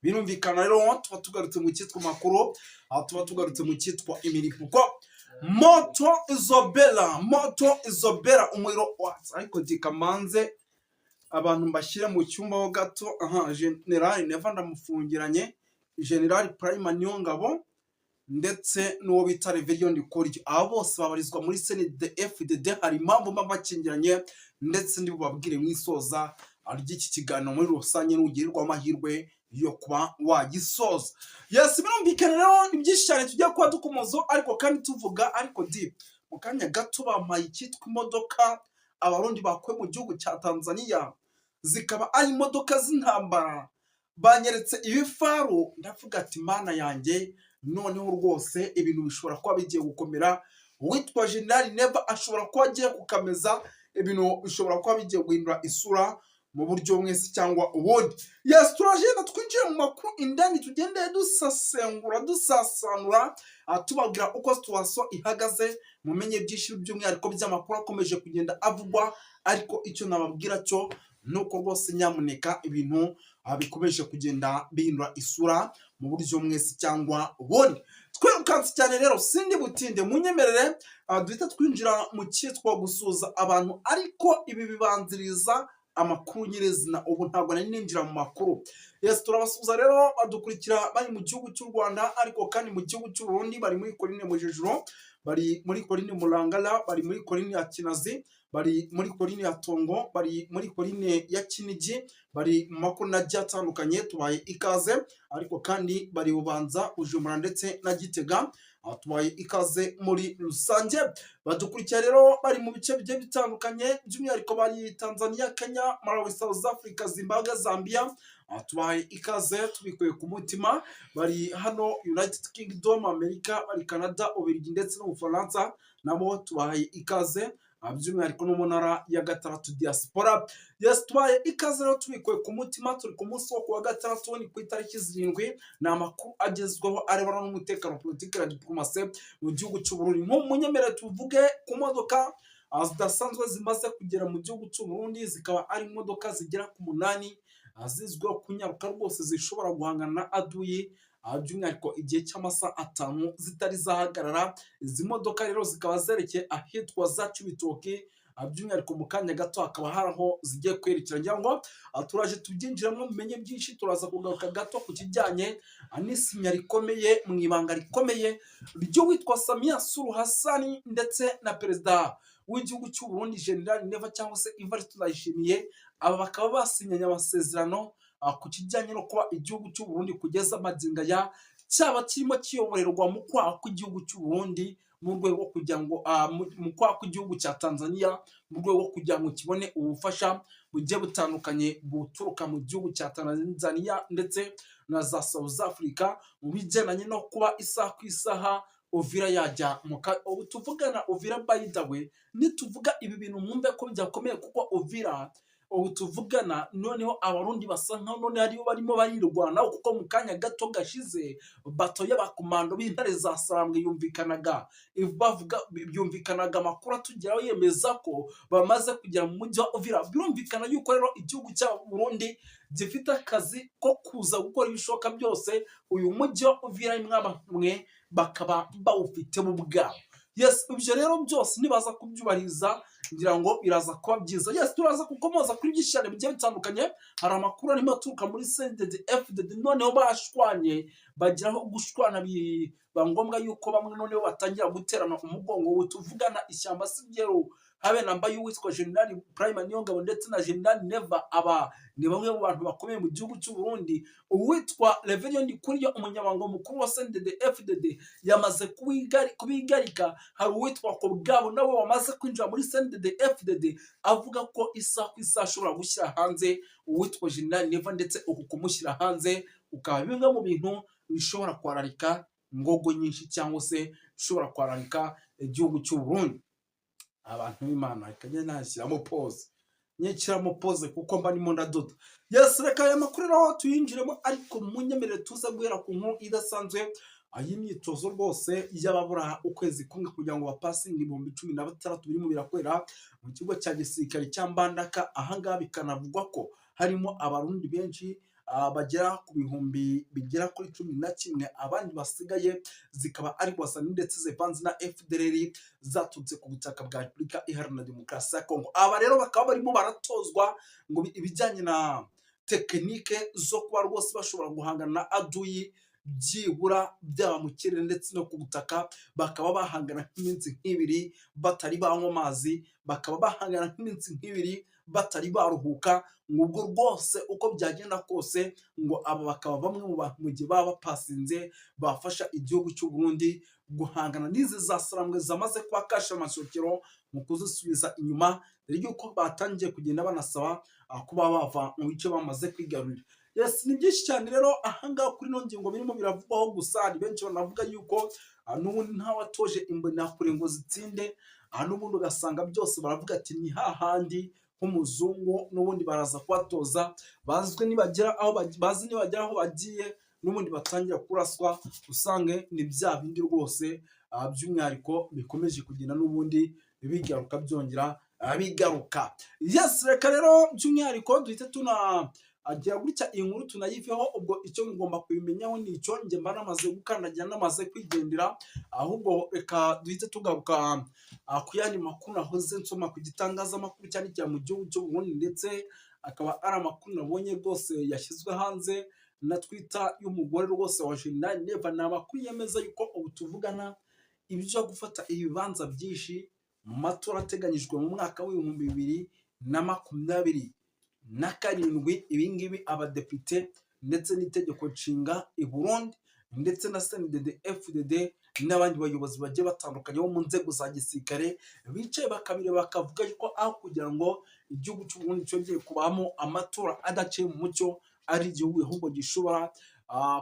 Birumvikana rero, tuba tugarutse mu cyitwa makuru, aho tuba tugarutse mu cyitwa imiripuko. Moto izobera, moto izobera, umuriro watse. Ariko dikamanze abantu mbashyire mu cyumba ho gato. Aha General Neva ndamufungiranye, General Prime Niyongabo ndetse n'uwo bita Reverien Ndikuryo, aba bose babarizwa muri CNDD-FDD. Hari impamvu mba bakingiranye, ndetse ndi bubabwire mu isoza ry'iki kiganiro muri rusange, nugirirwa amahirwe yo kuba wagisoza. Yes, birumvikana rero, ni byinshi cyane tugiye kuba dukomozo, ariko kandi tuvuga. Ariko di mu kanya gato bampaye icyitwa imodoka Abarundi bakuye mu gihugu cya Tanzania, zikaba ari imodoka z'intambara. Banyeretse ibifaru, ndavuga ati: "Mana yanjye, noneho rwose ibintu bishobora kuba bigiye gukomera." Uwitwa General Neva ashobora kuba agiye kukameza, ibintu bishobora kuba bigiye guhindura isura mu buryo bumwe se cyangwa ubundi. Yes, turagenda twinjire mu makuru indani, tugende dusesengura, dusasanura, tubabwira uko situation ihagaze, mumenye byinshi by'umwihariko by'amakuru akomeje kugenda avugwa. Ariko icyo nababwira cyo ni uko rwose nyamuneka ibintu bikomeje kugenda bihindura isura mu buryo mwese cyangwa ubundi. Twirukanse cyane rero, sindi butinde, munyemerere duhita twinjira mu cyitwa gusuhuza abantu, ariko ibi bibanziriza amakuru nyirizina. Ubu ntabwo nari ninjira mu makuru. Yes, turabasuhuza rero badukurikira bari mu gihugu cy'u Rwanda, ariko kandi mu gihugu cy'u Burundi bari muri Colline Mujejuro, bari muri Colline Murangara, bari muri Colline ya Kinazi, bari muri Colline ya Tongo, bari muri Colline ya Kinigi, bari mu makoroni agiye atandukanye, tubaye ikaze. Ariko kandi bari Bubanza, Bujumbura ndetse na Gitega, aho tubaye ikaze muri rusange. Badukurikira rero bari mu bice bigiye bitandukanye, by'umwihariko bari Tanzania, Kenya, Malawi, South Africa, Zimbabwe, Zambia, aho tubaye ikaze tubikuye ku mutima. Bari hano United Kingdom, Amerika, bari Canada, Ububiligi ndetse n'Ubufaransa, nabo tubahaye ikaze, by'umwihariko no mu ntara ya gatandatu diaspora. Yes, tubaye ikaze rero tubikuye ku mutima. Turi ku munsi wo kuwa gatandatu, ni ku itariki 7. Ni amakuru agezweho arebana n'umutekano, politiki na diplomasi mu gihugu cy'u Burundi. Nk'umunyemerere tuvuge ku modoka zidasanzwe zimaze kugera mu gihugu cy'u Burundi, zikaba ari imodoka zigera ku 8, zizwiho kunyaruka rwose, zishobora guhangana na aduyi, by'umwihariko igihe cy'amasaha 5 zitari zahagarara. Izi modoka rero zikaba zerekeye ahitwa za Cibitoki, by'umwihariko mu kanya gato hakaba hari aho zigiye kwerekera. Ngira ngo turaje tubyinjiramo mumenye byinshi. Turaza kugaruka gato ku kijyanye n'isinya rikomeye mu ibanga rikomeye ry'uwitwa Samia Suluhu Hassan ndetse na perezida w'igihugu cy'u Burundi, General Neva cyangwa se Evariste Ndayishimiye. Aba bakaba basinyanye amasezerano ku kijyanye no kuba igihugu cy'u Burundi kugeza magingo aya cyaba kirimo kiyoborerwa mu kwaha kw'igihugu cy'u Burundi, mu rwego rwo kugira ngo mu kwaha kw'igihugu cya Tanzania, mu rwego rwo kugira ngo kibone ubufasha bugiye butandukanye buturuka mu gihugu cya Tanzania ndetse na za South Africa, mu bigendanye no kuba isaha ku isaha Uvira yajya mu ka. Ubu tuvugana Uvira, by the way, nituvuga ibi bintu mwumve ko byakomeye, kuko Uvira ubu tuvugana noneho Abarundi basa nkaho noneho aribo barimo barirwanaho, kuko mu kanya gato gashize bato y'abakomando b'intare za Sarambwe yumvikanaga bavuga, byumvikanaga amakuru atugeraho yemeza ko bamaze kugera mu mujyi wa Uvira. Birumvikana yuko rero igihugu cya Burundi gifite akazi ko kuza gukora ibishoboka byose uyu mujyi wa Uvira mwe bakaba bawufitemo ubwabo. Yes, ibyo rero byose nibaza kubyubahiriza, ngira ngo biraza kuba byiza. Yes, turaza gukomoza kuri byinshi cyane bigiye bitandukanye. Hari amakuru arimo aturuka muri CNDD FDD, noneho bashwanye, bageraho gushwana biba ngombwa yuko bamwe noneho batangira guterana umugongo. Ubu tuvugana ishyamba si ryeru habe na mba y'uwitwa General Prime Niyongabo ndetse na General Neva. Aba ni bamwe mu bantu bakomeye mu gihugu cy'u Burundi. Uwitwa Reverien Ndikuriyo, umunyamabanga mukuru wa CNDD FDD, yamaze kubigarika. Hari uwitwa Kobwabo nawe wamaze kwinjira muri CNDD FDD, avuga ko isaha ku isaha ashobora gushyira hanze uwitwa General Neva, ndetse uku kumushyira hanze ukaba bimwe mu bintu bishobora kwararika ingogo nyinshi cyangwa se bishobora kwararika igihugu cy'u Burundi. Abantu b'Imana, reka njye nashyiramo pause, nyishyiramo pause kuko mba ndimo ndadoda. Yes, reka aya makuru rero tuyinjiremo, ariko munyemerere tuze guhera ku nkuru idasanzwe y'imyitozo rwose y'ababura ukwezi kumwe kugira ngo bapasinge 16,000, birimo birakorera mu kigo cya gisirikare cya Mbandaka. Ahangaha bikanavugwa ko harimo Abarundi benshi. bagera ku bihumbi bigera kuri 11, abandi basigaye zikaba ari Wazalendo ndetse zivanze na FDLR zaturutse ku butaka bwa Repubulika Iharanira Demokarasi ya Kongo. Aba rero bakaba barimo baratozwa ngo ibijyanye na technique zo kuba rwose bashobora guhangana na aduyi, byibura byaba mu kirere ndetse no ku butaka, bakaba bahangana nk'iminsi nk'ibiri batari banywa amazi, bakaba bahangana nk'iminsi nk'ibiri batari baruhuka. Ngo ubwo rwose uko byagenda kose, ngo aba bakaba bamwe mu bantu mu gihe baba bapasinze bafasha igihugu cy'u Burundi guhangana n'izi za Sarambwe zamaze kuba kashe amasokero mu kuzisubiza inyuma, dore yuko batangiye kugenda banasaba kuba bava mu bice bamaze kwigarurira. Yes, ni byinshi cyane rero ahangaha kuri ino ngingo birimo biravugwaho. Gusa ni benshi banavuga yuko n'ubundi ntawatoje Imbonerakure ngo zitsinde. Aha n'ubundi ugasanga byose baravuga ati ni hahandi h'umuzungu, n'ubundi baraza kubatoza bazwi nibagera aho bazi, nibagera aho bagiye n'ubundi batangira kuraswa, usange ni bya bindi rwose by'umwihariko bikomeje kugenda n'ubundi bigaruka, byongera bigaruka. Yes, reka rero by'umwihariko duhite tuna agira gutya iyi nkuru tunayiveho. Ubwo icyo ngomba kubimenyaho ni icyo njye mba namaze gukandagira, namaze kwigendera. Ahubwo reka duhite tugaruka ku yandi makuru nahoze nsoma ku gitangazamakuru cyane cyane mu gihugu cy'u Burundi, ndetse akaba ari amakuru nabonye rwose yashyizwe hanze na Twitter y'umugore rwose wa General Neva. Ni amakuru yemeza yuko ubu tuvugana ibyo gufata ibibanza byinshi mu matora ateganyijwe mu mwaka w'2027, ibingibi abadepite ndetse n'itegeko nshinga i Burundi ndetse na CNDD FDD n'abandi bayobozi bagiye batandukanye bo mu nzego za gisirikare bicaye bakabireba, bakavuga yuko aho kugira ngo igihugu cy'u Burundi cyongere kubamo amatora adaciye mu mucyo, ari igihugu ahubwo gishobora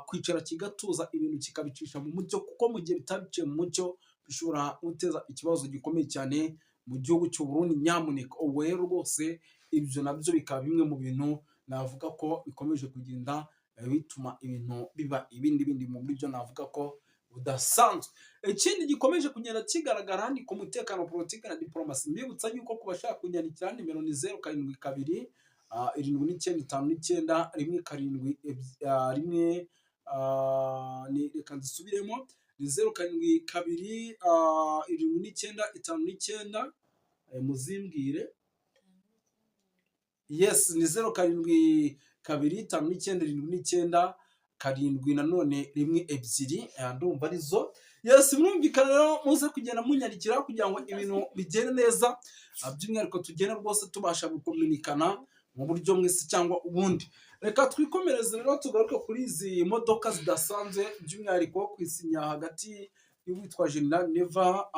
kwicara kigatuza, ibintu kikabicisha mu mucyo, kuko mu gihe bitabiciye mu mucyo bishobora guteza ikibazo gikomeye cyane mu gihugu cy'u Burundi nyamuneka. Ubwo rero rwose ibyo nabyo bikaba bimwe mu bintu navuga ko bikomeje kugenda bituma ibintu biba ibindi bindi mu buryo navuga ko budasanzwe. Ikindi gikomeje kugenda kigaragara ni ku mutekano, politiki na diporomasi. Mbibutsa yuko ku bashaka kunyandikira, nimero ni 072 79 59 1 7 1. Reka nzisubiremo, ni 072 79 59, muzimbwire. Yes, ni 072 59 79 7 nanone 1 2, ndumva arizo. Yes, murumvikana rero, muze kugenda munyandikira kugira ngo ibintu bigende neza, by'umwihariko tugende rwose tubasha gukominikana mu buryo mwese cyangwa ubundi. Reka twikomereze rero, tugaruke kuri izi modoka zidasanzwe, by'umwihariko ku isinya hagati y'uwitwa General Neva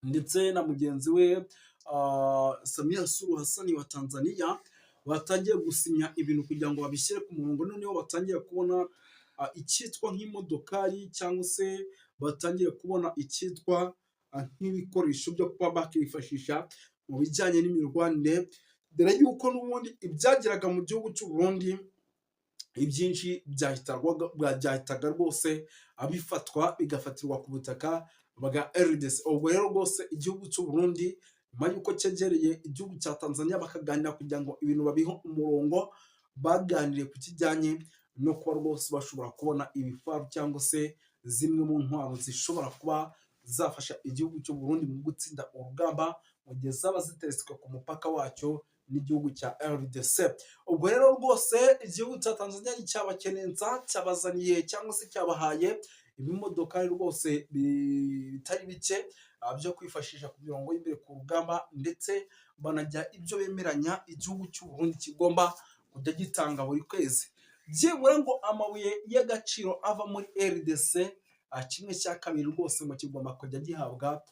ndetse na mugenzi we Samia Suluhu Hassan wa Tanzania. Batangiye gusinya ibintu kugira ngo babishyire ku murongo, noneho batangiye kubona icyitwa nk'imodokari cyangwa se batangiye kubona icyitwa nk'ibikoresho byo kuba bakifashisha mu bijyanye n'imirwanire, dore yuko n'ubundi ibyageraga mu gihugu cy'u Burundi ibyinshi byahitaga rwose bifatwa, bigafatirwa ku butaka bwa RDC. Ubwo rero rwose igihugu cy'u Burundi, nyuma y'uko cyegereye igihugu cya Tanzania bakaganira kugira ngo ibintu babihe umurongo, baganiriye ku kijyanye no kuba rwose bashobora kubona ibifaru cyangwa se zimwe mu ntwaro zishobora kuba zafasha igihugu cy'u Burundi mu gutsinda urugamba mu gihe zaba ziteretswe ku mupaka wacyo n'igihugu cya RDC. Ubwo rero rwose igihugu cya Tanzania cyabakenensa, cyabazaniye cyangwa se cyabahaye ibimodokari rwose bitari bike byo kwifashisha ku mirongo y'imbere ku rugamba, ndetse banajya ibyo bemeranya igihugu cy'u Burundi kigomba kujya gitanga buri kwezi, byibura ngo amabuye y'agaciro ava muri RDC 1/2 rwose ngo kigomba kujya gihabwa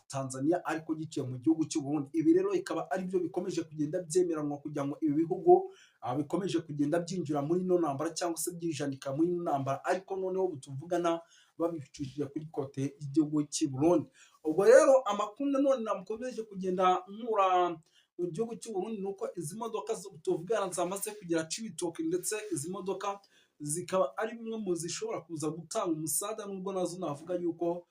Tanzania ariko giciye mu gihugu cy'u Burundi. Ibi rero bikaba ari byo bikomeje kugenda byemeranwa kugira ngo ibi bihugu bikomeje kugenda byinjira muri ino ntambara cyangwa se byijanika muri ino ntambara, ariko noneho ubu tuvugana babicishije kuri côté y'igihugu cy'i Burundi. Ubwo rero amakuru nanone nakomeje kugenda nkura mu gihugu cy'u Burundi ni uko izi modoka tuvugana zamaze kugera Cibitoke, ndetse izi modoka zikaba ari bimwe mu zishobora kuza gutanga umusada, nubwo nazo navuga yuko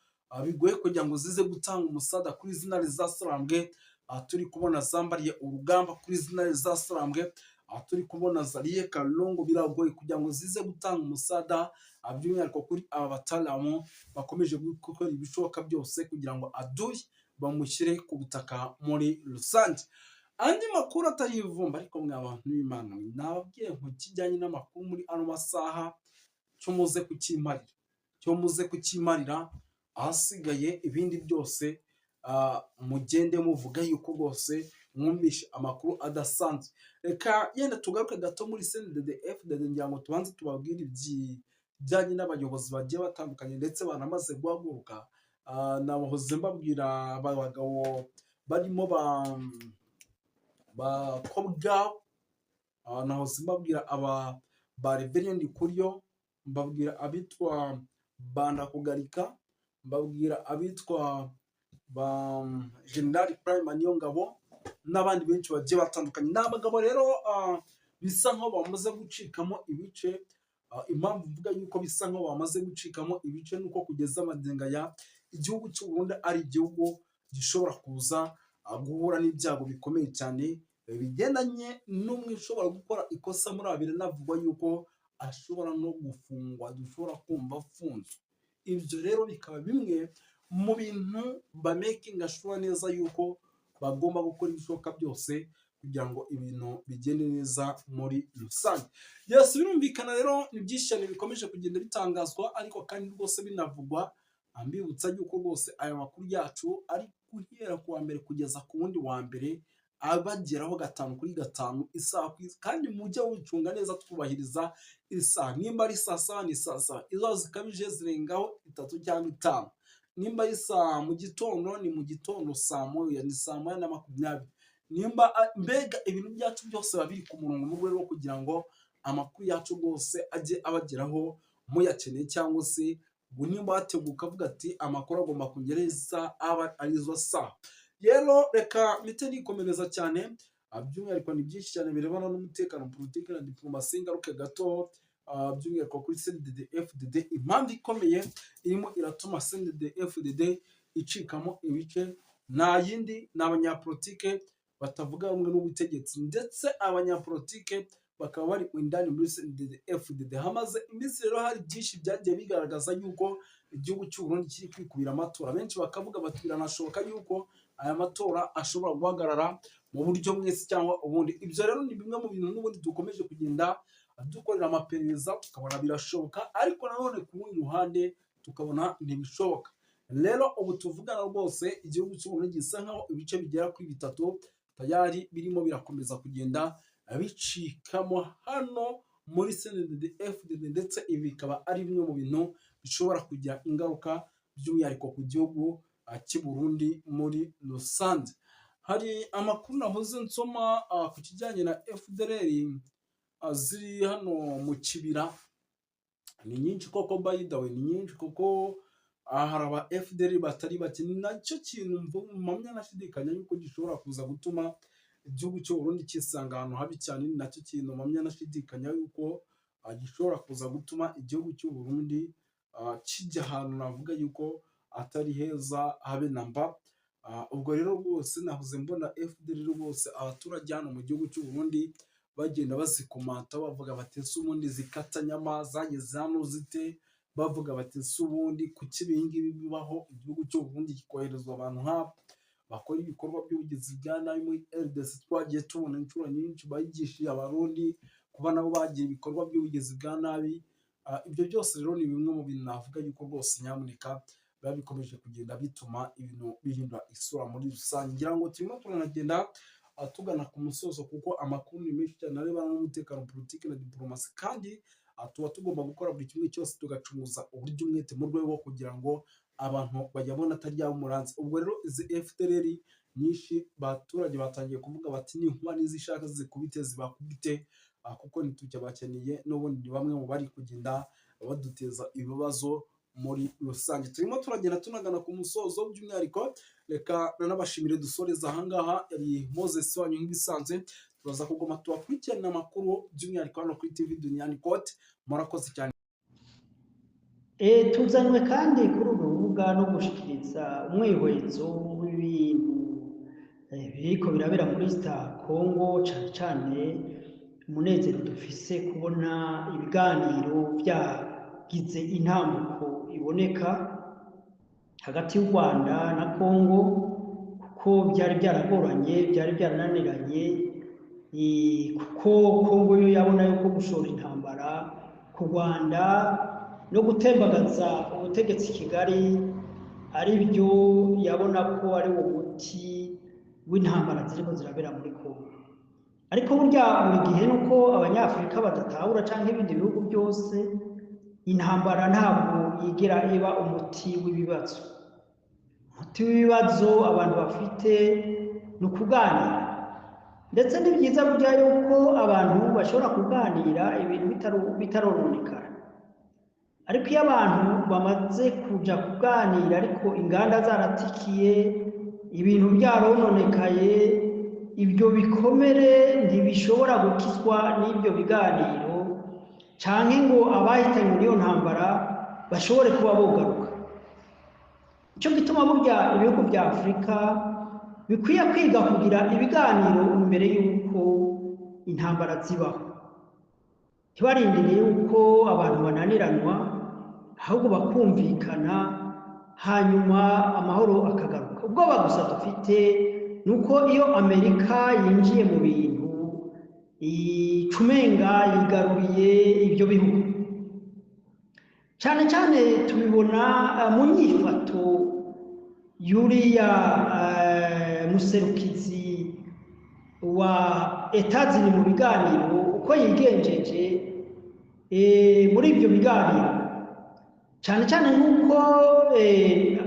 bigoye kugira ngo zize gutanga umusada kuri izi ntare za Sarambwe turi kubona zambariye urugamba, kuri izi ntare za Sarambwe Aho turi kubona Zariye Kalongo, biragoye kugira ngo zize gutanga umusada, by'umwihariko kuri aba bataramu bakomeje gukora ibishoboka byose kugira ngo aduyi bamushyire ku butaka muri rusange. Andi makuru atari ivumba, ariko mwa bantu b'Imana, nababwiye ngo kijyanye n'amakuru muri ano masaha cyo muze kukimarira, cyo muze kukimarira. Ahasigaye ibindi byose mugende muvuga yuko rwose mwumvishe amakuru adasanzwe. Reka yenda tugaruke gato muri CNDD FDD, ngira ngo tubanze tubabwire ibijyanye n'abayobozi bagiye batandukanye ndetse banamaze guhaguruka. Nahoze mbabwira aba bagabo barimo ba Kobwa, nahoze mbabwira aba ba Reverend Kuriyo, mbabwira abitwa Banda Kugarika, mbabwira abitwa ba General Prime Niyongabo n'abandi benshi bagiye batandukanye. Ni abagabo rero bisa nkaho bamaze gucikamo ibice. Impamvu mvuga yuko bisa nkaho bamaze gucikamo ibice nuko kugeza magingo aya igihugu cy'u Burundi ari igihugu gishobora kuza guhura n'ibyago bikomeye cyane bigendanye n'umwe ushobora gukora ikosa muri abiri, binavugwa yuko ashobora no gufungwa, dushobora kumva afunzwe. Ibyo rero bikaba bimwe mu bintu bamakinga sure neza yuko bagomba gukora ibishoboka byose kugira ngo ibintu bigende neza muri rusange. Yes, birumvikana rero ni byinshi cyane bikomeje kugenda bitangazwa, ariko kandi rwose binavugwa. Mbibutsa yuko rwose aya makuru yacu ari guhera ku wa mbere kugeza ku wundi wa mbere, abageraho gatanu kuri gatanu, isaha ku isaha, kandi mujye wicunga neza twubahiriza isaha. Nimba ari saa saba ni saa saba, izo zikabije zirengaho 3 cyangwa 5. Nimba ari saa mu gitondo ni mu gitondo, saa moya ni saa 1:20. Nimba mbega ibintu byacu byose biba biri ku murongo mu rwego rwo kugira ngo amakuru yacu rwose ajye abageraho muyakeneye, cyangwa se ubu nimba wateguye ukavuga ati amakuru agomba kugeraho isaha, aba arizo saha. Rero reka mpite nikomereza cyane, by'umwihariko ni byinshi cyane birebana n'umutekano, politiki na diplomasi. Ngaruke gato by'umwihariko kuri CNDD FDD. Impamvu ikomeye irimo iratuma CNDD FDD icikamo ibice nta yindi, ni abanyapolitike batavuga rumwe n'ubutegetsi, ndetse abanyapolitike bakaba bari indani muri CNDD FDD. Hamaze iminsi rero hari byinshi byagiye bigaragaza yuko igihugu cy'u Burundi kiri kwikubira amatora. Benshi bakavuga bati biranashoboka yuko aya matora ashobora guhagarara mu buryo mwese cyangwa ubundi. Ibyo rero ni bimwe mu bintu n'ubundi dukomeje kugenda dukorera amaperereza, tukabona birashoboka, ariko nanone ku rundi ruhande tukabona ntibishoboka. Rero ubu tuvugana rwose igihugu cy'u Burundi gisa nkaho ibice bigera kuri bitatu tayari birimo birakomeza kugenda bicikamo hano muri CNDD FDD, ndetse ibi bikaba ari bimwe mu bintu bishobora kugira ingaruka by'umwihariko ku gihugu cy'u Burundi muri rusange. Hari amakuru nahoze nsoma ku kijyanye na FDLR ziri hano mu Kibira. Ni nyinshi koko, by the way, ni nyinshi kuko hari aba FDLR batari bake. Ni nacyo kintu mpamya nashidikanya yuko gishobora kuza gutuma igihugu cy'u Burundi kisanga ahantu habi cyane. Ni nacyo kintu mpamya nashidikanya yuko gishobora kuza gutuma igihugu cy'u Burundi kijya ahantu navuga yuko atari heza habe na mba. Ubwo rero rwose nahoze mbona FDLR rwose abaturage hano mu gihugu cy'u Burundi bagenda bazikomanta, bavuga bati ese ubundi zikatanyama zageze hano zite? Bavuga bati ese ubundi kuki ibi ngibi bibaho, igihugu cy'u Burundi kikoherezwa abantu nk'aba bakora ibikorwa by'ubugizi bwa nabi muri RDC? Twagiye tubona inshuro nyinshi bayigishije Abarundi kuba nabo bagira ibikorwa by'ubugizi bwa nabi. Ibyo byose rero ni bimwe mu bintu navuga yuko rwose nyamuneka biba bikomeje kugenda bituma ibintu bihindura isura muri rusange. Ngira ngo turimo turanagenda tugana ku musozo, kuko amakuru ni menshi cyane arebana n'umutekano, politiki na diplomasi, kandi tuba tugomba gukora buri kimwe cyose tugacunguza uburyo umwete mu rwego rwo kugira ngo abantu bayabone atarya umuranzi. Ubwo rero izi FDLR nyinshi, baturage batangiye kuvuga bati n'inkuba nizishaka zikubite zibakubite, kuko ntitukibakeneye, n'ubundi ni bamwe mu bari kugenda baduteza ibibazo muri rusange. Turimo turagenda tunagana ku musozo. By'umwihariko reka nanabashimire, dusoreza ahangaha. Yari Moses wanyu nk'ibisanzwe. Turaza kuguma tubakurikirana amakuru by'umwihariko hano kuri TV Duniani Kote. Murakoze cyane. Tuzanywe kandi kuri uru rubuga no gushikiriza umwihwezo w'ibintu biriko birabera muri East Congo, cane cane Umunezero dufise kubona ibiganiro vyagize intambuko iboneka hagati y'u Rwanda na Kongo, kuko byari byaragoranye, byari byarananiranye, kuko Kongo yo yabona yuko gushora intambara ku Rwanda no gutembagaza ubutegetsi i Kigali ari byo yabona ko ari wo muti w'intambara ziriko zirabera muri Kongo. Ariko burya buri gihe nuko Abanyafurika badatahura canke ibindi bihugu byose, intambara ntabwo yigera iba umuti w'ibibazo. Umuti w'ibibazo abantu bafite ni ukuganira. Ndetse ni byiza burya yuko abantu bashobora kuganira ibintu bitarononekara. Ariko iyo abantu bamaze kuja kuganira ariko inganda zaratikiye, ibintu byarononekaye, ibyo bikomere ntibishobora gukizwa n'ibyo biganiro, canke ngo abahitanywe n'iyo ntambara bashobore kuba bogaruka. Ico gituma burya ibihugu vya Afurika bikwiye kwiga kugira ibiganiro imbere y'uko intambara zibaho. Ntibarindire yuko abantu bananiranwa, ahubwo bakumvikana, hanyuma amahoro akagaruka. Ubwoba gusa dufite nuko iyo Amerika yinjiye mu bintu, icumenga yigaruriye ibyo bihugu. Cyane cyane tubibona mu nyifato yuriya muserukizi wa Etazini mu biganiro, uko yigenjeje muri ibyo biganiro, cyane cyane nk'uko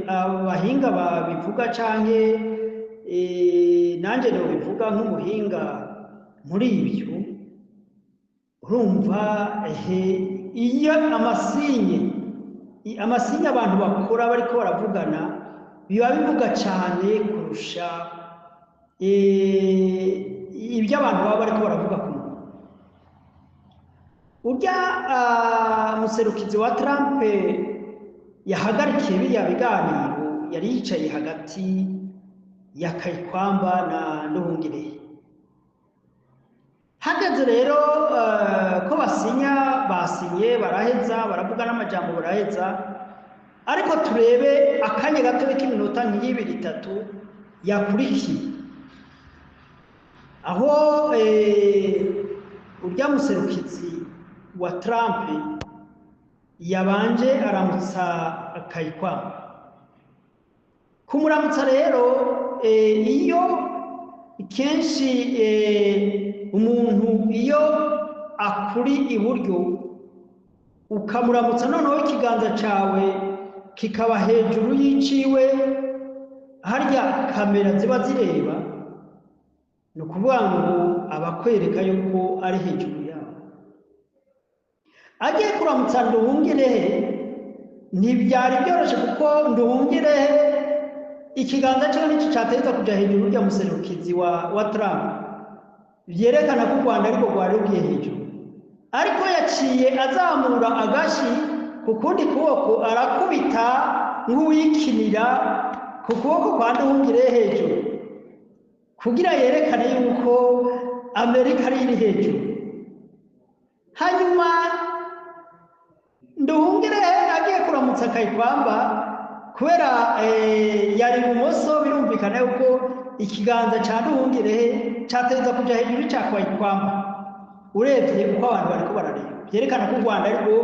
abahinga babivuga canke nanjye nobivuga nk'umuhinga muri ibyo. Urumva iyo amasinye abantu bakora bariko baravugana biba bivuga cyane kurusha ibyo abantu baba bariko baravuga ku munwa. Urya muserukizi wa Trump yahagarikiye biriya biganiro yari yicaye hagati ya Kayikwamba na Nduhungirehe. Hageze rero ko basinya, basinye baraheza, baravuga n'amajambo baraheza, ariko turebe akanya gato k'iminota nk'ibiri itatu yakurikiye, aho urya muserukizi wa Trump yabanje aramutsa Kayikwamba. Kumuramutsa rero, iyo kenshi umuntu iyo akuri iburyo ukamuramutsa, noneho ikiganza cawe kikaba hejuru y'iciwe, harya kamera ziba zireba, ni ukuvuga ngo abakwereka yuko ari hejuru yawe. Agiye kuramutsa Nduhungirehe ntibyari byoroshye, kuko Nduhungirehe ikiganza cyiwe nicyo cyateza kuja hejuru y'urya muserukizi wa Trump, byerekana ko u Rwanda ariko rwari rugiye hejuru. Ariko yaciye azamura agashi ku kundi kuboko, arakubita nk'uwikinira ku kuboko kwa Nduhungirehe hejuru, kugira yerekane yuko Amerika ari iri hejuru. Hanyuma Nduhungirehe agiye kuramutsa Kayikwamba, kubera yari ibumoso, birumvikana yuko ikiganza ca Nduhungirehe cateza kuja hejuru ca Kayikwamba. Urebye uko abantu bariko barareba, byerekana ko u Rwanda ariko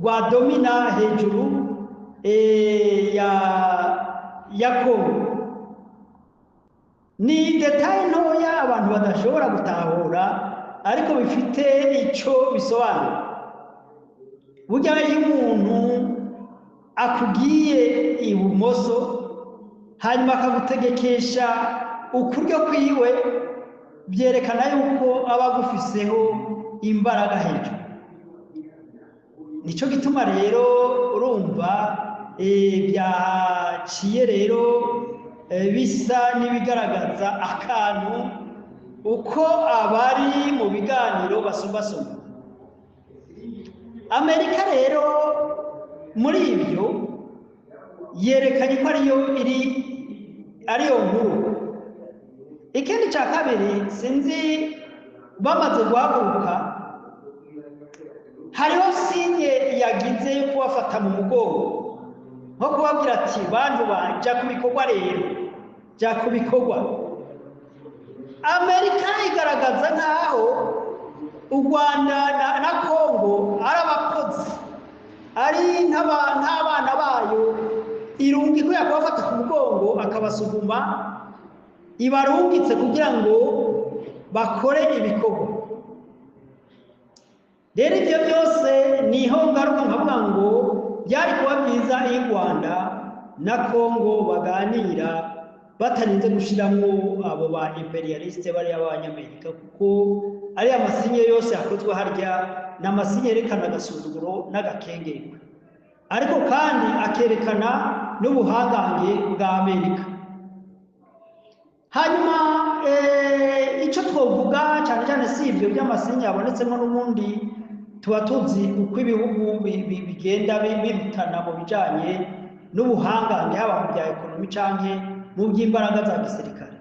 rwadomina hejuru ya Kongo. Ni détail ntoya abantu badashobora gutahura, ariko bifite ico bisobanura. Burya iyo umuntu akugiye ibumoso hanyuma akagutegekesha ukuryo kwiwe, byerekana yuko aba agufiseho imbaraga hejuru. Nico gituma rero urumva byaciye rero bisa n'ibigaragaza akantu uko abari mu biganiro basumbasumba. Amerika rero muri ibyo yerekanye ko ariyo iri ariyo nkuru. Ikindi cya kabiri, sinzi Bamaze guhaguruka, hariho signe yagize yo kubafata mu mugongo, nko kubabwira ati: "Bantu jya ku bikorwa rero, jya ku bikorwa." Amerika igaragaza nk'aho u Rwanda na Kongo ari abakozi, ari nk'abana bayo irunga ikwiye kubafata ku mugongo akabasuguma, ibarungitse kugira ngo bakore ibikorwa. Rero ibyo byose niho ngaruka nkavuga ngo byari kuba byiza iyo u Rwanda na Kongo baganira batarinze gushyiramo abo ba impérialistes bariya b'Abanyamerika, kuko ariya masinye yose yakozwe harya ni amasinye yerekana agasuzuguro n'agakengerwe, ariko kandi akerekana n'ubuhangange bwa Amerika. Hanyuma icyo twavuga cyane cyane si ibyo by'amasinye yabonetsemo, n'ubundi tuba tuzi uko ibihugu bigenda birutana mu bijyanye n'ubuhangange, haba mu bya économie cyangwa mu by'imbaraga za gisirikare.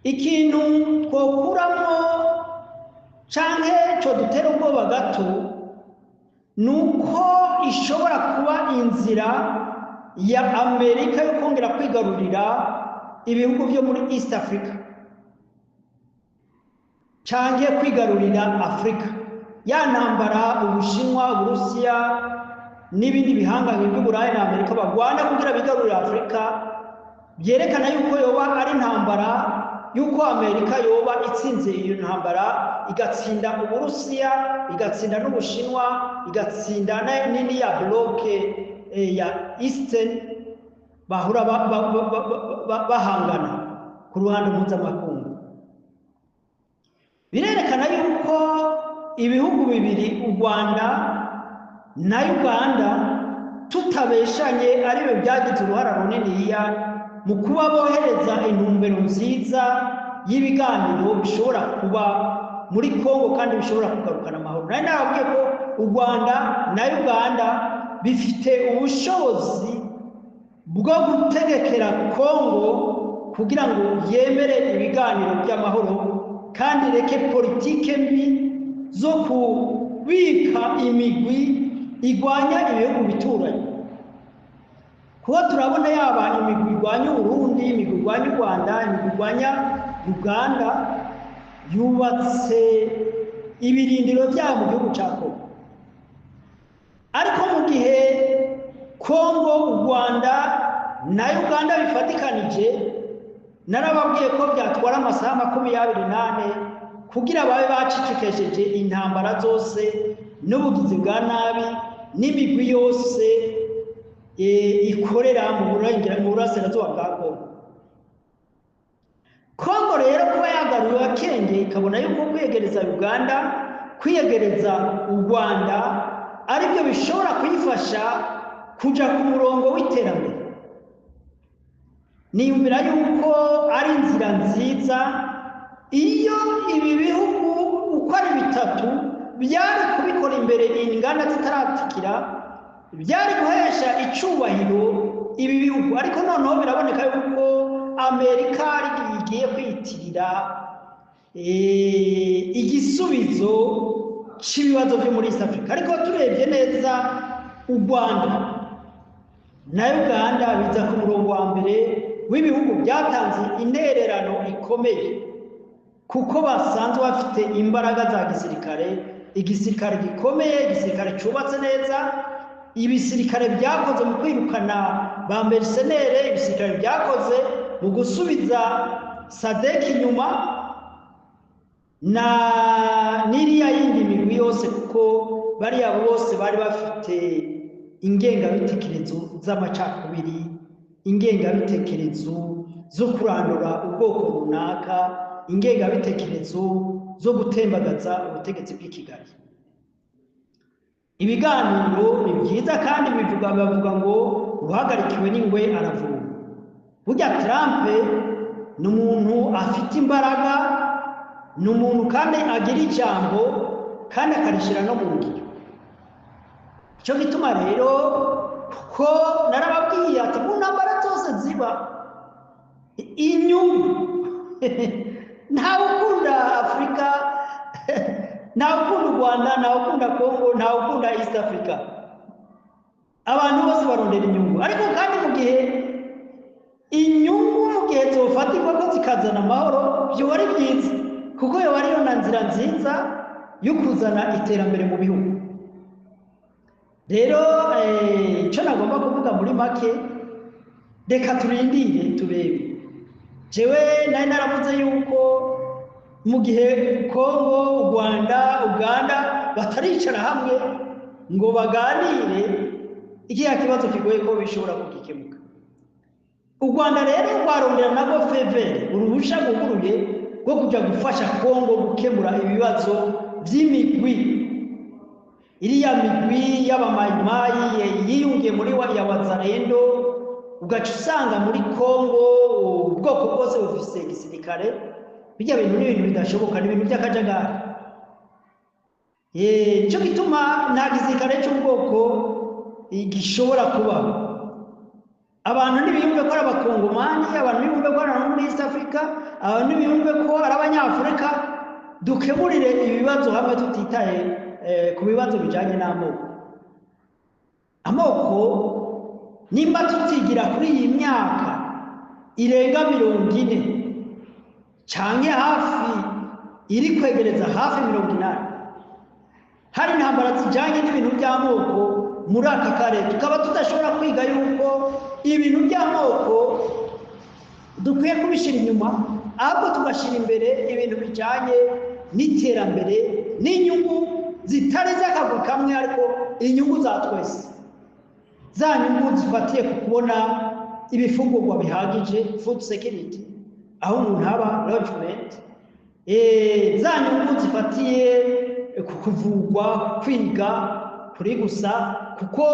Ikintu twokuramo cyangwa cyo dutera ubwoba gato ni uko ishobora kuba inzira ya Amerika yo kongera kwigarurira ibihugu byo muri East Africa cyangwa kwigarurira Afurika. Ya ntambara Ubushinwa, Uburusiya n'ibindi bihangange by'Uburayi na Amerika bagwana kugira bigarurire Afurika, byerekana yuko yoba ari intambara yuko Amerika yoba itsinze iyo ntambara, igatsinda Uburusiya, igatsinda n'Ubushinwa, igatsinda nini ya bloc ya Eastern bahura bahangana ku ruhando mpuzamakungu. Birerekana yuko ibihugu bibiri, u Rwanda na Uganda, tutabeshanye, aribyo byagize uruhara runiniya mu kuba bohereza intumbero nziza y'ibiganiro bishobora kuba muri Kongo kandi bishobora kugarukana amahoro. Nari nababwiye ko u Rwanda na Uganda bifite ubushobozi bwo gutegekera Kongo kugira ngo yemere ibiganiro by'amahoro kandi reke politike mbi zo kubika imigwi igwanya ibihugu bituranye, kuko turabona yaba imigwi igwanya Uburundi, imigwi igwanya u Rwanda, imigwi igwanya Uganda, yubatse ibirindiro byabo mu gihugu cya Kongo. Ariko mu gihe Kongo, u Rwanda na Uganda bifatikanije, narababwiye ko byatwara amasaha 24 kugira babe bacicikesheje intambara zose n'ubugizi bwa nabi n'imigwi yose ikorera mu burasirazuba bwa Kongo. Kongo rero kuba yagaruye akenge, ikabona yuko kwiyegereza Uganda, kwiyegereza u Rwanda aribyo bishobora kuyifasha kuja ku murongo w'iterambere, niyumvira yuko ari inzira nziza. Iyo ibi bihugu uko ari bitatu byari kubikora imbere inganda zitaratikira, byari guhesha icubahiro ibi bihugu. Ariko noneho biraboneka yuko Amerika igiye kwiyitirira igisubizo cy'ibibazo byo muri East Africa. Ariko turebye neza, u Rwanda na Uganda biza ku murongo wa mbere w'ibihugu byatanze intererano ikomeye, kuko basanzwe bafite imbaraga za gisirikare, igisirikare gikomeye, igisirikare cyubatse neza, ibisirikare byakoze mu kwirukana ba mercenaires, ibisirikare byakoze mu gusubiza SADC inyuma na n'iriya yindi migwi yose, kuko bariya bose bari bafite ingengabitekerezo z'amacakubiri, ingengabitekerezo zo kurandura ubwoko runaka, ingengabitekerezo zo gutembagaza ubutegetsi bw'i Kigali. Ibiganiro ni byiza kandi bivuga, bavuga ngo uhagarikiwe n'ingwe aravurwa. Burya Trump ni umuntu afite imbaraga, ni umuntu kandi agira ijambo kandi akarishyira no mu ngiro. Icyo gituma rero, kuko narababwiye ati mu ntambara zose ziba, inyungu Ntawe ukunda Afurika, ntawe ukunda u Rwanda, ntawe ukunda Kongo, ntawe ukunda East Africa. Abantu bose barondera inyungu, ariko kandi mu gihe inyungu, mu gihe zofatirwa ko zikazana amahoro, byoba ari byiza, kuko yoba ariyo na nzira nziza yo kuzana iterambere mu bihugu. Rero icyo nagomba kuvuga muri make, reka turindire turebe. Jewe nari naravuze yuko mu gihe Kongo, u Rwanda, Uganda bataricara hamwe ngo baganire, ikiya kibazo kigoye ko bishobora kugikemuka. U Rwanda rero rwarondera nabwo feu vert, uruhusha rwuguruye rwo kujya gufasha Kongo gukemura ibibazo by'imigwi, iriya migwi y'abamayimayi yiyungiye muri ya Wazalendo. Ugaca usanga muri Kongo ubwoko bwose bufise igisirikare. Bijya bintu ni ibintu bidashoboka, ni ibintu by'akajagari. Nico gituma nta gisirikare cy'ubwoko gishobora kubaho. Abantu ntibiyumve ko ari Abakongomani, abantu ntibiyumve ko ari abantu muri East Africa, abantu ntibiyumve ko ari Abanyafurika. Dukemurire ibibazo hamwe tutitaye ku bibazo bijyanye n'amoko. Amoko, nimba tutigira kuri iyi myaka irenga 40 canke hafi iri kwegereza hafi 80, hari intambara zijyanye n'ibintu by'amoko muri aka karere, tukaba tudashobora kwiga yuko ibintu by'amoko dukwiye kubishyira inyuma, ahubwo tugashyira imbere ibintu bijyanye n'iterambere n'inyungu zitari z'akaguru kamwe, ariko inyungu za twese, za nyungu zifatiye ku kubona ibifungurwa bihagije, food security, aho umuntu aba, logement, za nyungu zifatiye ku kuvugwa, kwiga kuri gusa, kuko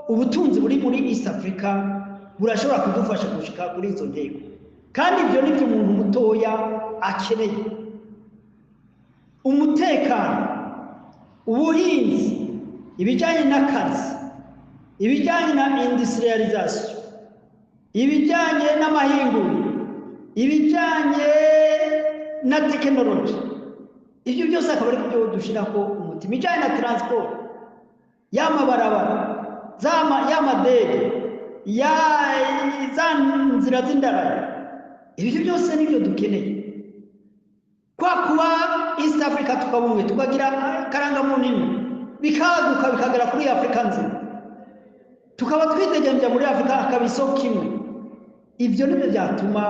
ubutunzi buri muri East Africa burashobora kudufasha gushika kuri izo ntego. Kandi ibyo ni byo umuntu mutoya akeneye: umutekano, ubuhinzi, ibijyanye n'akazi, ibijyanye na industrialisation, ibijyanye n'amahinguriro, ibijyanye na tekinoloji. Ibyo byose akaba ari byo dushyiraho umutima. Ibijyanye na transport, y'amabarabara, y'amadege, ya za nzira z'indaraya, ibyo byose nibyo dukeneye. Kwa kuba East Africa tukaba umwe, tukagira akarangamuntu imwe, bikaguka bikagera kuri Afurika nzima, tukaba twidegemvya muri Afurika, akaba isoko imwe, ibyo nibyo byatuma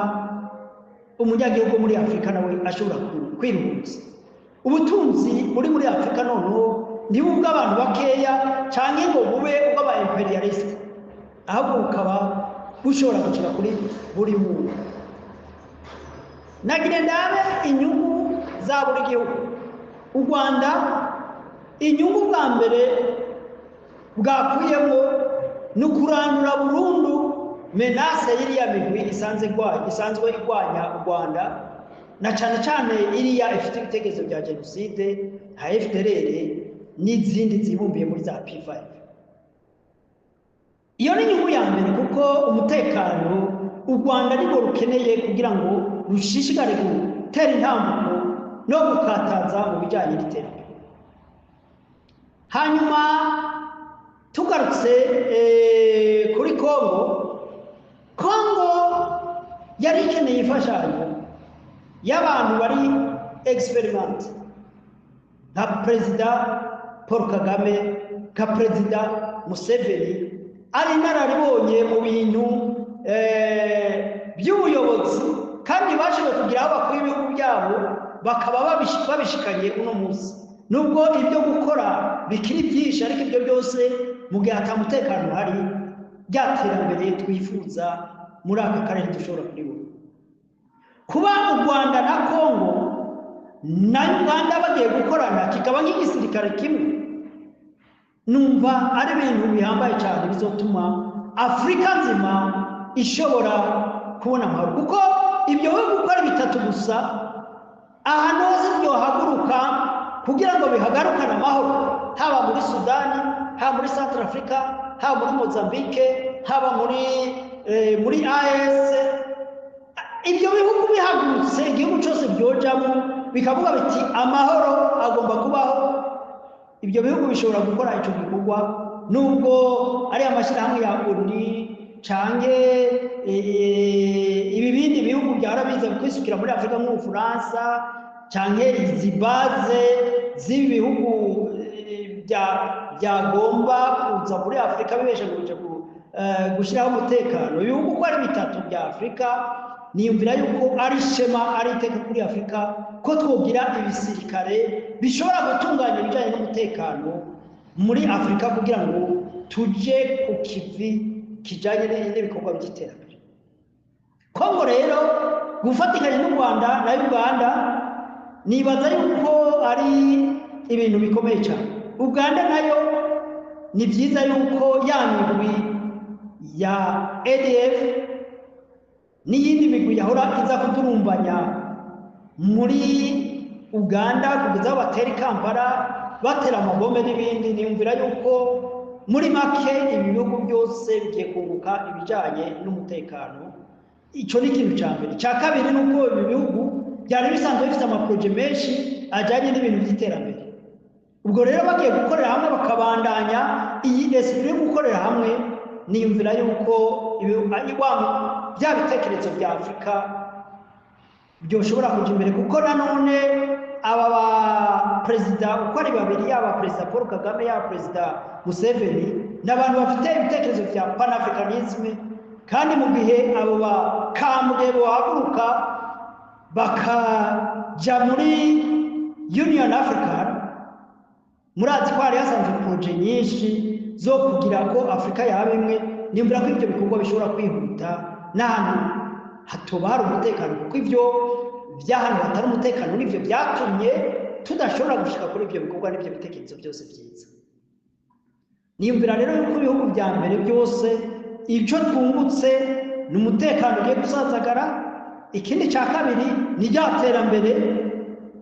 umunyagihugu muri Afurika nawe ashobora kwiruhutsa. Ubutunzi buri muri Afurika noneho ntibe ubw'abantu bakeya canke ngo bube ubw'aba impérialistes, ahubwo bukaba bushobora gushika kuri buri muntu. Nagire ndabe inyungu za buri gihugu. U Rwanda, inyungu bwa mbere bwakuyemo ni ukurandura burundu menace y'iriya migwi isanzwe igwanya u Rwanda, na cyane cyane iriya ifite ibitekerezo bya jenoside nka FDLR n'izindi zibumbiye muri za P5. Iyo ni inyungu ya mbere, kuko umutekano u Rwanda nirwo rukeneye kugira ngo rushishikare gutera intambuko no gukataza mu bijyanye n'iterambere. Hanyuma tugarutse kuri Kongo, Kongo yari ikeneye imfashanyo y'abantu bari expérimentés nka Perezida Paul Kagame, nka Perezida Museveni, ari inararibonye mu bintu by'ubuyobozi, kandi bashoboye kugira aho bakuye ibihugu byabo bakaba babishikanye uno munsi, nubwo ibyo gukora bikiri byinshi. Ariko ibyo byose, mu gihe ata mutekano uhari, rya terambere twifuza muri aka karere dushobora kuribona. Kuba u Rwanda na Kongo na Uganda bagiye gukorana, kikaba nk'igisirikare kimwe, numva ari ibintu bihambaye cyane bizotuma Afurika nzima ishobora kubona amahoro, kuko ibyo bihugu uko ari bitatu gusa, ahantu hose byohaguruka kugira ngo bihagarukane amahoro, haba muri Sudani, haba muri Central Africa, haba muri Mozambique, haba muri AES. Ibyo bihugu bihagurutse, igihugu cyose byojamo bikavuga biti amahoro agomba kubaho, ibyo bihugu bishobora gukora icyo gikorwa, nubwo ari amashyirahamwe ya ONU canke ibi bindi bihugu byahora biza kwisukira muri Afurika nk'Ubufaransa, canke izi base z'ibi bihugu byagomba kuza muri Afurika bibesha ngo bije gushyiraho umutekano. Ibihugu uko ari bitatu bya Afurika, niyumvira yuko ari ishema, ari iteka kuri Afurika ko twogira ibisirikare bishobora gutunganya ibijyanye n'umutekano muri Afurika, kugira ngo tuje ku kivi kijyanye n'ibikorwa by'iterambere. Kongo rero gufatikanya n'u Rwanda na Uganda, nibaza yuko ari ibintu bikomeye cyane. Uganda nayo ni byiza yuko ya migwi ya ADF n'iyindi migwi yahora iza kudurumbanya muri Uganda kugeza aho batera i Kampala, batera amabombe n'ibindi, niyumvira yuko muri make ibi bihugu byose bigiye kunguka ibijyanye n'umutekano. Icyo ni ikintu cya mbere. Icya kabiri ni uko ibi bihugu byari bisanzwe bifite ama projets menshi ajyanye n'ibintu by'iterambere. Ubwo rero bagiye gukorera hamwe, bakabandanya iyi esprit yo gukorera hamwe, niyumvira yuko bya bitekerezo bya Afurika byoshobora kujya imbere, kuko nanone aba ba perezida uko ari babiri, yaba Perezida Paul Kagame, yaba Perezida Museveni, ni abantu bafite ibitekerezo bya panafricanisme. Kandi mu gihe abo bakambwe bohaguruka bakaja muri Union African, murazi ko hari hasanzwe projets nyinshi zo kugira ko Afurika yaba imwe, nimvura ko ibyo bikorwa bishobora kwihuta n'ahantu hatoba hari umutekano, kuko ibyo by'ahantu hatari umutekano nibyo byatumye tudashobora gushika kuri ibyo bikorwa n'ibyo bitekerezo byose byiza. Niyumvira rero yuko ibihugu bya mbere byose icyo twungutse ni umutekano ugiye gusazagara. Ikindi cya kabiri ni rya terambere,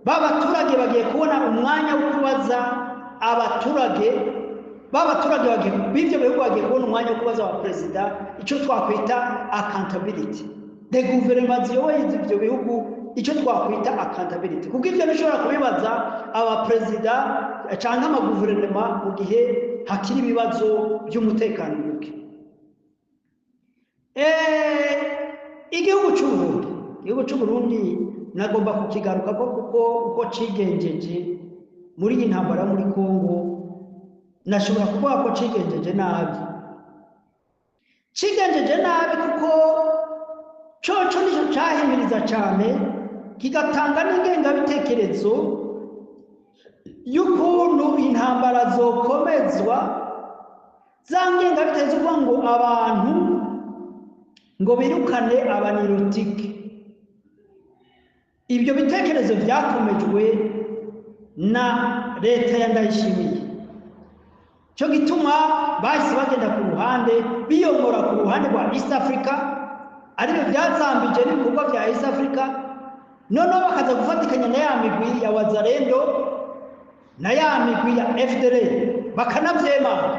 ba baturage bagiye kubona umwanya wo kubaza abaturage, ba baturage b'ibyo bihugu bagiye kubona umwanya wo kubaza abaperezida icyo twakwita accountability de guverinoma ziyoboye ibyo bihugu, icyo twakwita accountability, kuko ibyo bishobora kubibaza abaperezida cyangwa amaguverinoma mu gihe hakiri ibibazo by'umutekano muke. Igihugu cy'u Burundi nagomba kukigaruka ko kuko uko cigenjeje muri iyi ntambara muri Kongo, nashobora kuvuga ko cigenjeje nabi. Cigenjeje nabi kuko coco nicyo cahimiriza cyane, kigatanga n'ingengabitekerezo y'ukuntu intambara zokomezwa, za ngengabitekerezo kuvuga ngo abantu ngo birukane aba nilotiques. Ibyo bitekerezo byakomejwe na leta ya Ndayishimiye, cyo gituma bahise bagenda ku ruhande, biyomora ku ruhande rwa East Africa, aribyo byazambije n'ibikorwa bya East Africa. Noneho bakaza gufatikanya na ya migwi ya Wazalendo na ya migwi ya FDLR, bakanabyemanga.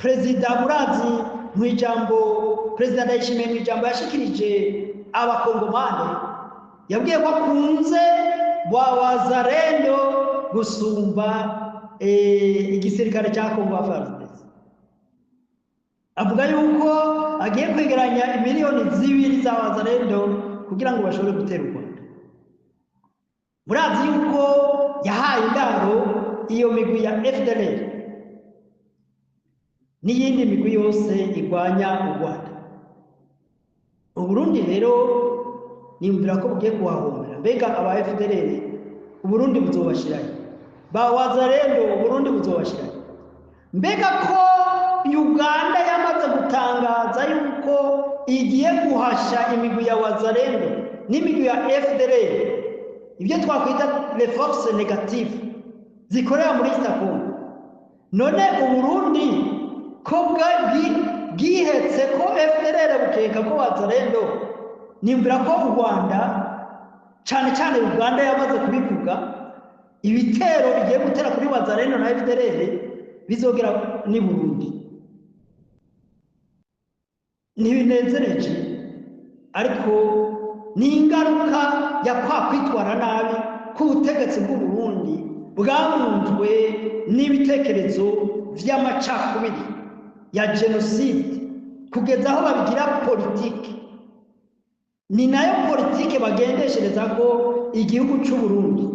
Perezida, murazi mu ijambo Perezida Ndayishimiye, mu ijambo yashikirije Abakongomani, yabwiye ko akunze wa Wazalendo gusumba igisirikare cya Kongo FARDC. Avuga yuko agiye kwegeranya 2 miliyoni za Wazalendo kugira ngo bashobore gutera u Rwanda. Murazi yuko yahaye indaro iyo migwi ya FDLR n'iyindi migwi yose igwanya u Rwanda. Uburundi rero niyumvira ko bugiye kuhahombera. Mbega aba FDLR Uburundi buzobashirayo? Ba Wazalendo Uburundi buzobashirayo? Mbega ko Uganda yamaze gutangaza yuko igiye guhasha imigwi ya Wazalendo n'imigwi ya FDLR, ibyo twakwita les forces négatives zikorera muri East Congo, none Uburundi ko bwihetse ko FDLR, bukeka ko Wazalendo, niyumvira ko u Rwanda, cyane cyane Uganda yamaze kubivuga, ibitero bigiye gutera kuri Wazalendo na FDLR bizogera ni Burundi. Ntibinezereje. Ariko ni ingaruka ya kwa kwitwara nabi k'ubutegetsi bw'u Burundi bwamunzwe n'ibitekerezo vy'amacakubiri ya jenoside, kugeza aho babigira politike. Ni nayo politike bagendeshereza ko igihugu c'u Burundi,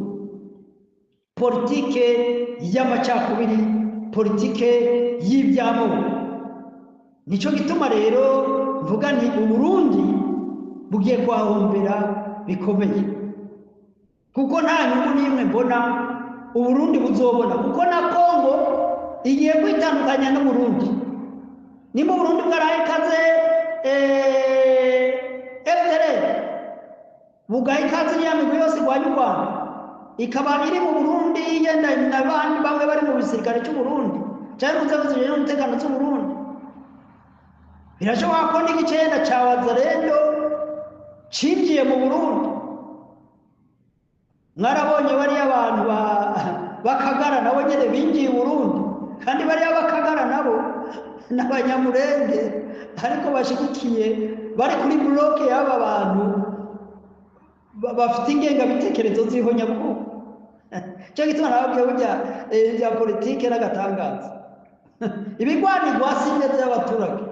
politike y'amacakubiri, politike y'iby'amoko. Nico gituma rero mvuga nti Uburundi bugiye kuhahombera bikomeye, kuko nta nyungu n'imwe mbona Uburundi buzobona, kuko na Kongo igiye kwitandukanya n'Uburundi. Nimba Uburundi bwaraye ikaze FDLR, bugaha ikaze iriya migwi yose irwanya u Rwanda, ikaba iri mu Burundi, yenda n'abandi bamwe bari mu gisirikare cy'u Burundi cyangwa mu nzego zijejwe umutekano z'u Burundi, birashoboka ko n'igice yenda ca Wazalendo cinjiye mu Burundi. Mwarabonye bariya abantu bakagara nabo nyene binjiye i Burundi, kandi bariya bakagara nabo n'Abanyamurenge, ariko bashigikiye, bari kuri bloc y'aba bantu bafite ingengabitekerezo z'ihonyabwoko. Cyo gituma nababwiye burya bya politike n'agatangaza. Ibigwanirwa si ineza y'abaturage,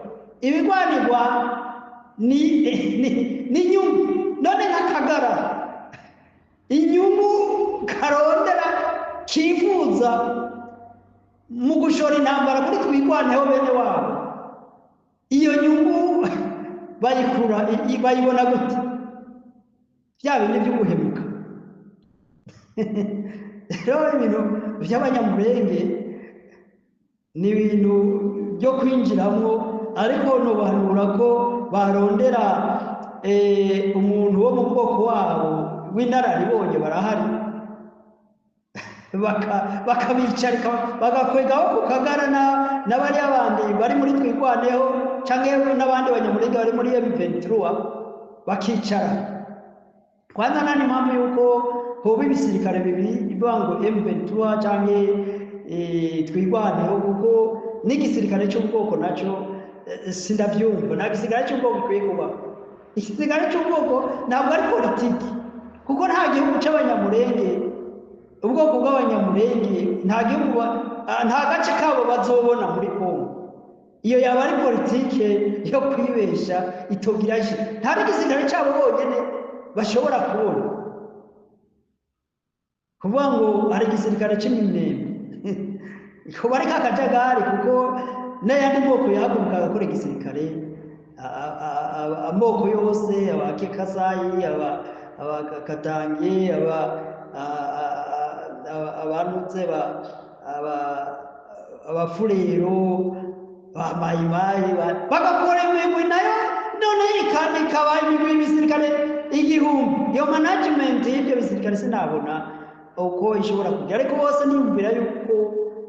ibigwanirwa ni inyungu. None nk'akagara, inyungu karondera kifuza mu gushora intambara muri Twigwaneho bene wabo, iyo nyungu bayikura, bayibona gute? Bya bindi by'uguhemuka. Rero ibintu by'Abanyamurenge ni ibintu byo kwinjiramo, ariko nubahanura ko barondera umuntu wo mu bwoko wabo w'inararibonye, barahari, bakabicarika, bagakwegaho ku kagara na bariya bandi bari muri Twigwaneho canke n'abandi Banyamurenge bari muri M23, bakicara. Kwanza nta n'impamvu yuko hoba ibisirikare bibiri, bivuga ngo M23 canke Twigwaneho, kuko n'igisirikare cy'ubwoko naco sindavyumva. Nta gisirikare cy'ubwoko gikwiye kubaho. Igisirikare cy'ubwoko ntabwo ari politiki, kuko nta gihugu c'Abanyamurenge, ubwoko bw'Abanyamurenge, nta gihugu nta gace kabo bazobona muri Kongo. Iyo yaba ari politike yo kwibesha itogira nta n'igisirikare cyabo bonyene bashobora kubona. Kuvuga ngo hari igisirikare c'Iminembwe kuba ari kakajagari, kuko n'ayandi moko yahaguruka agakora igisirikare, amoko yose, Abakekasayi, Abakatange, Abanutse, Abafurero, ba Mayimayi, bagakora imigwi nayo none ikaba imigwi y'ibisirikare 1000. Iyo management y'ibyo bisirikare sinabona uko ishobora kujya, ariko bose niyumvira yuko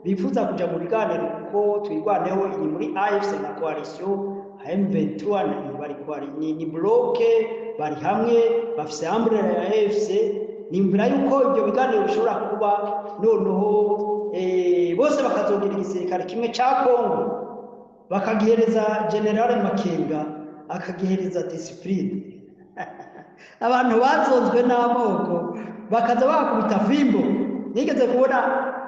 bifuza kuja mu biganiro, kuko Twigwaneho iri muri AFC na coalition M23, bari ni bloc, bari hamwe, bafise umbrella ya AFC. Nimvira yuko ibyo biganiro bishobora kuba, noneho bose bakazogira igisirikare kimwe ca Kongo, bakagihereza General Makenga, akagihereza discipline. Abantu bazonzwe n'amoko bakaza bakubita fimbo. Nigeze kubona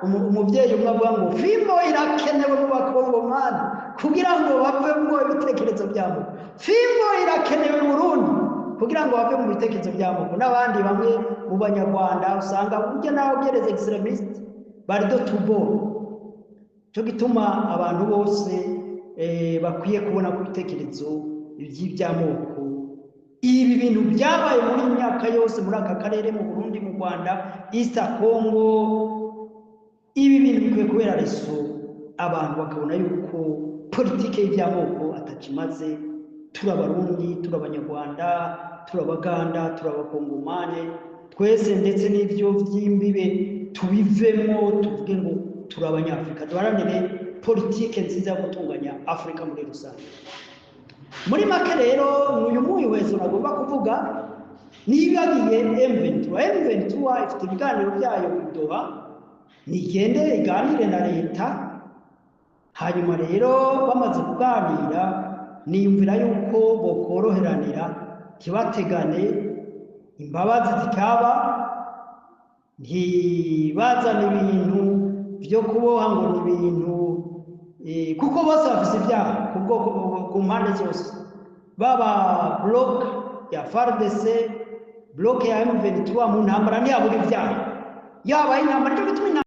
umuvyeyi umwe avuga ngo fimbo irakenewe mu Bakongomani kugira ngo bavemwo ibitekerezo by'amoko, fimbo irakenewe mu Burundi kugira ngo bave mu bitekerezo by'amoko, n'abandi bamwe mu Banyarwanda usanga burya nawe ugereze extrémistes bari de tubo. Cyo gituma abantu bose bakwiye kubona ko ibitekerezo by'iby'amoko, ibi bintu byabaye muri iyi myaka yose muri aka karere, mu Burundi, mu Rwanda, East Congo, ibi bintu bikwiye kubera leçon abantu, bakabona yuko politike y'iby'amoko atakimaze. Turi Abarundi, turi Abanyarwanda, turi Abaganda, turi Abakongomane twese, ndetse n'ibyo by'imbibe tubivemo, tuvuge ngo turi Abanyafurika, duharanire politike nziza yo gutunganya Afurika muri rusange. Muri make rero, uyu muhwezo nagomba kuvuga, nibagiye M23. M23 ifite ibiganiro byayo i Doha, nigende iganire na leta. Hanyuma rero bamaze kuganira, niyumvira yuko bokoroheranira. ntibategane, imbabazi zikaba, ntibazane ibintu byo kuboha ngo ni ibintu, kuko bose bafise ibyaha ku bwoko, ku mpande zose, baba bloc ya FARDC, bloc ya M23. Mu ntambara ntiyabura ibyaha, yabaye intambara, nicyo gituma intambara